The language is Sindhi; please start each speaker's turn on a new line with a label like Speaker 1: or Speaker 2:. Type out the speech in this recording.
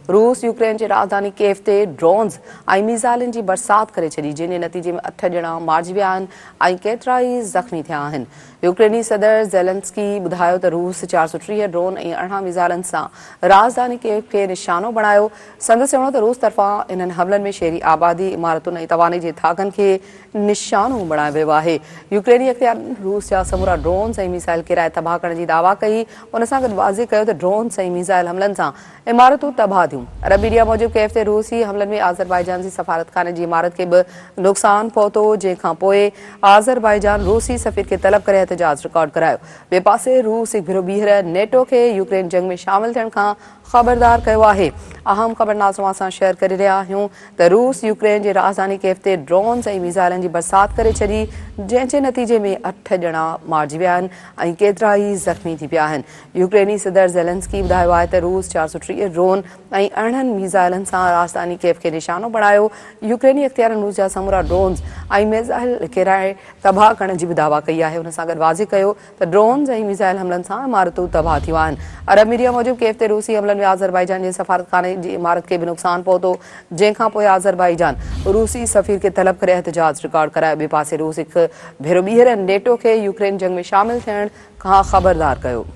Speaker 1: روس يوڪرين جي راڄڌاني ڪيف تي ڊرونز ۽ ميزائلن جي برسات ڪري ڇڏي، جنهن جي نتيجي ۾ اٺ ڄڻا مارجي ويا آهن ۽ ڪيترائي زخمي ٿيا آهن. يوڪريني صدر زيلنسڪي ٻڌايو ته روس 430 ڊرون ۽ 18 ميزائلن سان راڄڌاني ڪيف کي نشانو بڻايو. سندس چوڻ هو ته روس طرفان انهن حملن ۾ شهري آبادي، عمارتن ۽ توانائي جي ٿاڪن کي نشانو بڻايو ويو آهي. يوڪريني اختيارين روس جا سمورا ڊرونز ۽ ميزائل ڪيرائي تباهه ڪرڻ جي دعويٰ ڪئي، ان سان گڏ واضح ڪيو ته ڊرونز ۽ ميزائل حملن سان عمارتون تباهه ٿيون. عرب ميڊيا موجب ڪيف تي روسي حملن ۾ آذربائيجان جي سفارتخاني جي عمارت کي به نقصان پهتو، جنهن کان پوء آذربائيجان روسي سفير کي طلب ڪري احتجاج رڪارڊ ڪرايو. ٻئي پاسي روس هڪ ڀيرو ٻيهر نيٽو کي يوڪرين جنگ ۾ شامل ٿيڻ کان خبردار ڪيو آهي. اهم خبر ناز اوهان سان شيئر ڪري رهيا آهيون ته روس يوڪرين جي راڄڌاني ڪيف تي ڊرونز ۽ ميزائلن جي برسات ڪري ڇڏي جنهن جي نتيجي ۾ اٺ ڄڻا مارجي ويا آهن ۽ ڪيترائي زخمي ٿي پيا آهن. يوڪريني صدر زيلنسڪي ٻڌايو آهي ته روس 430 ڊرون ۽ 18 ميزائلن سان راڄڌاني ڪيف کي نشانو بڻايو. يوڪريني اختيارين روس جا سمورا ڊرونز ۽ ميزائل ڪيرائي تباهه ڪرڻ جي به دعويٰ ڪئي آهي. ان سان گڏ واضح ڪيو ته ڊرونز ۽ ميزائل حملن سان عمارتون تباهه ٿيون آهن. عرب ميڊيا موجب ڪيف تي روسي حملن ۾ آذربائيجان جي سفارتخاني جي عمارت کي به نقصان پهتو، جنهن کان پوء آذربائيجان روسي سفير کي طلب ڪري احتجاج رڪارڊ ڪرايو. ٻئي پاسي روس هڪ ڀيرو ٻيهر نيٽو کي يوڪرين جنگ ۾ شامل ٿيڻ کان خبردار ڪيو.